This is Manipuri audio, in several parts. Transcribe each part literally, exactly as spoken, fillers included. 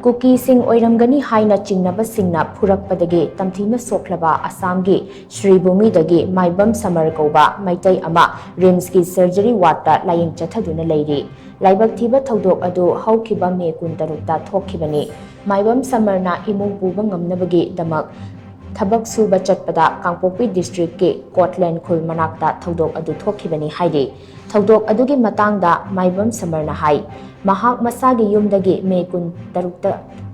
ꯀꯨꯀꯤꯁꯤꯡ ꯑꯣꯏꯔꯝꯒꯅꯤ ꯍꯥꯏꯅ ꯆꯤꯡꯅꯕꯁꯤꯡꯅ ꯐꯨꯔꯛꯄꯗꯒꯤ ꯇꯝꯊꯤꯅ ꯁꯣꯛꯂꯕ ꯑꯁꯥꯝꯒꯤ ꯁ꯭ꯔꯤꯚꯨꯃꯤꯗꯒꯤ ꯃꯥꯏꯕꯝ ꯁꯃꯔ ꯀꯧꯕ ꯃꯩꯇꯩ ꯑꯃ ꯔꯤꯝꯁꯀꯤ ꯁꯔꯖꯔꯤ ꯋꯥꯔꯗꯇ ꯂꯥꯌꯦꯡ ꯆꯠꯊꯗꯨꯅ ꯂꯩꯔꯤ꯫ ꯂꯥꯏꯕꯛ ꯊꯤꯕ ꯊꯧꯗꯣꯛ ꯑꯗꯨ ꯍꯧꯈꯤꯕ ꯃꯦ ꯀꯨꯟꯇꯔꯨꯛꯇ ꯊꯣꯛꯈꯤꯕꯅꯤ꯫ ꯃꯥꯏꯕꯝ ꯁꯃꯔꯅ ꯏꯃꯨꯡ ꯄꯨꯕ ꯉꯝꯅꯕꯒꯤꯗꯃꯛ ꯊꯕꯛ ꯁꯨꯕ ꯆꯠꯄꯗ ꯀꯥꯡꯄꯣꯛꯄꯤ ꯗꯤꯁꯇ꯭ꯔꯤꯛꯀꯤ ꯀꯣꯠꯂꯦꯟ ꯈꯨꯜ ꯃꯅꯥꯛꯇ ꯊꯧꯗꯣꯛ ꯑꯗꯨ ꯊꯣꯛꯈꯤꯕꯅꯤ ꯍꯥꯏꯔꯤ꯫ ꯊꯧꯗꯣꯛ ꯑꯗꯨꯒꯤ ꯃꯇꯥꯡꯗ ꯃꯥꯏꯕꯝ ꯁꯃꯔꯅ ꯍꯥꯏ, ꯃꯍꯥꯛ ꯃꯁꯥꯒꯤ ꯌꯨꯝꯗꯒꯤ ꯃꯦ ꯀꯨꯟꯇꯔꯨꯛꯇ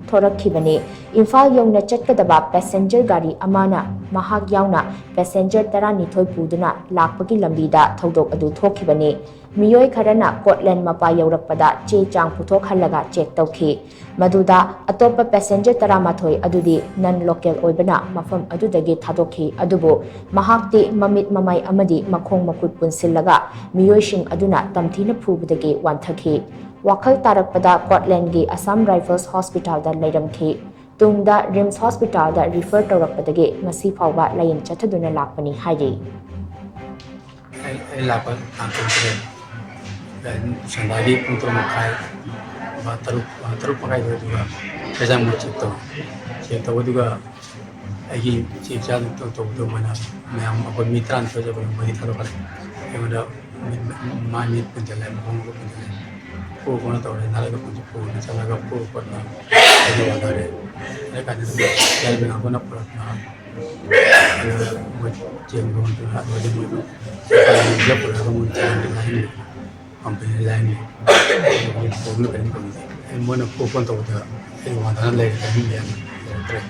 ꯊꯣꯔꯛꯈꯤꯕꯅꯤ꯫ ꯏꯝꯐꯥꯜ ꯌꯧꯅ ꯆꯠꯀꯗꯕ ꯄꯦꯁꯦꯟꯖꯔ ꯒꯥꯔꯤ ꯑꯃꯅ ꯃꯍꯥꯛ ꯌꯥꯎꯅ ꯄꯦꯁꯦꯟꯖꯔ ꯇꯔꯥꯅꯤꯊꯣꯏ ꯄꯨꯗꯨꯅ ꯂꯥꯛꯄꯒꯤ ꯂꯝꯕꯤꯗ ꯊꯧꯗꯣꯛ ꯑꯗꯨ ꯊꯣꯛꯈꯤꯕꯅꯤ꯫ ꯃꯤꯑꯣꯏ ꯈꯔꯅ ꯀꯣꯠꯂꯦꯟ ꯃꯄꯥ ꯌꯧꯔꯛꯄꯗ ꯆꯦ ꯆꯥꯡ ꯄꯨꯊꯣꯛꯍꯜꯂꯒ ꯆꯦꯛ ꯇꯧꯈꯤ꯫ ꯃꯗꯨꯗ ꯑꯇꯣꯞꯄ ꯄꯦꯁꯦꯟꯖꯔ ꯇꯔꯥꯃꯥꯊꯣꯏ ꯑꯗꯨꯗꯤ ꯅꯟ ꯂꯣꯀꯦꯜ ꯑꯣꯏꯕꯅ ꯃꯐꯝ ꯑꯗꯨꯗꯒꯤ ꯊꯥꯗꯣꯛꯈꯤ꯫ ꯑꯗꯨꯕꯨ ꯃꯍꯥꯛꯇꯤ ꯃꯃꯤꯠ ꯃꯃꯥꯏ ꯑꯃꯗꯤ ꯃꯈꯣꯡ ꯃꯈꯨꯠ ꯄꯨꯟꯁꯤꯜꯂꯒ ꯃꯤꯑꯣꯏꯁꯤꯡ ꯑꯗꯨꯅ ꯇꯝꯊꯤꯅ ꯐꯨꯕꯗꯒꯤ ꯋꯥꯟꯊꯈꯤ꯫ ꯋꯥꯈꯜ ꯇꯥꯔꯛꯄꯗ ꯀꯣꯠꯂꯦꯟꯒꯤ ꯑꯁꯥꯝ ꯔꯥꯏꯐꯜꯁ ꯍꯣꯁꯄꯤꯇꯥꯜꯗ ꯂꯩꯔꯝꯈꯤ꯫ ꯇꯨꯡꯗ ꯔꯤꯝꯁ ꯍꯣꯁꯄꯤꯇꯥꯜꯗ ꯔꯤꯐꯔ ꯇꯧꯔꯛꯄꯗꯒꯤ ꯉꯁꯤ ꯐꯥꯎꯕ ꯂꯥꯌꯦꯡ ꯆꯠꯊꯗꯨꯅ ꯂꯥꯛꯄꯅꯤ ꯍꯥꯏꯔꯤ꯫ ꯑꯩ ꯑꯩ ꯂꯥꯛꯄ ꯇꯥꯡ ꯀꯨꯟꯇꯔꯦꯠ, ꯁꯟꯗꯥꯒꯤ ꯄꯨꯡ ꯇꯔꯨꯛ ꯃꯈꯥꯏ, ꯇꯔꯨꯛ, ꯇꯔꯨꯛ ꯃꯈꯥꯏ ꯑꯗꯨꯋꯥꯏꯗꯨꯒ ꯀꯩꯁꯥꯝ ꯆꯦꯛ ꯇꯧ ꯆꯦꯛ ꯇꯧꯕꯗꯨꯒ ꯑꯩꯒꯤ ꯆꯦꯛ ꯆꯥꯗ ꯇꯧ ꯇꯧꯕꯗꯣ ꯃꯣꯏꯅ ꯃꯌꯥꯝ ꯑꯩꯈꯣꯏ ꯃꯤ ꯇꯔꯥꯅꯤꯊꯣꯏ ꯆꯠꯄꯗꯣ ꯃꯣꯏꯗꯤ ꯊꯥꯗꯣꯛꯈ꯭ꯔꯦ꯫ ꯑꯩꯉꯣꯟꯗ ꯃꯤꯠ, ꯃꯥꯏ ꯃꯤꯠ ꯄꯨꯟꯁꯤꯜꯂꯦ, ꯃꯈꯣꯡ ꯃꯈꯨꯠ ꯄꯨꯟꯁꯤꯜꯂꯦ꯫ ꯄꯨ ꯈꯣꯠꯅ ꯇꯧꯔꯦ, ꯅꯥꯔꯒ ꯄꯨꯟꯁꯤ ꯄꯨꯅ ꯆꯠꯂꯒ ꯄꯨ ꯈꯣꯠꯅ ꯑꯩꯗꯤ ꯋꯥꯟꯊꯔꯦ꯫ ꯑꯗꯩ ꯀꯥꯟꯗ ꯌꯥꯏꯃ ꯉꯥꯡꯕꯅ ꯄꯨꯔꯛꯅ ꯑꯗꯨ ꯃꯣꯏ ꯆꯦꯟꯕ ꯃꯇꯝꯗ ꯑꯗꯨꯗꯤ ꯃꯣꯏ ꯄꯨꯔꯛꯑꯒ ꯃꯣꯏ ꯆꯦꯟꯕ ꯂꯥꯏꯟ ꯀꯝꯄꯅꯤ ꯂꯥꯏꯟ ꯄꯨꯔꯛꯅ ꯀꯔꯤꯝ ꯇꯧꯅꯗꯦ꯫ ꯑꯩ ꯃꯣꯏꯅ ꯄꯨ ꯈꯣꯠꯅ ꯇꯧꯕꯗ ꯑꯩ ꯋꯥꯟꯊꯅ ꯂꯩꯔꯦ, ꯃꯤ ꯃꯌꯥꯝ ꯂꯩꯔꯛꯇ꯭ꯔꯦ꯫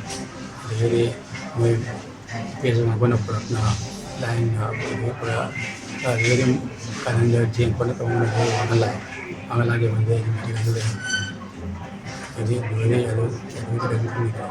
ꯑꯗꯒꯤꯗꯤ ꯃꯣꯏ ꯄꯦꯁ ꯉꯥꯛꯄꯅ ꯄꯨꯔꯛꯅ ꯂꯥꯏꯟ ꯄꯨꯔꯛ ꯑꯗꯨꯗꯒꯤ ꯀꯥꯅꯟꯗ ꯆꯦꯟ ꯈꯣꯠꯅ ꯇꯧꯅ ꯋꯥꯡꯅ ꯂꯥꯛꯑꯦ꯫ ꯋꯥꯡꯅ ꯂꯥꯛꯈꯤꯕꯗꯒꯤ ꯑꯩꯒꯤ ꯃꯔꯤ ꯑꯗꯨ ꯂꯩꯔꯦ꯫ ꯑꯗꯨꯗꯤ ꯂꯣꯏꯅ ꯑꯗꯨ ꯑꯗꯨꯗꯤ ꯀꯔꯤꯝ ꯈꯪꯗ꯭ꯔꯦ꯫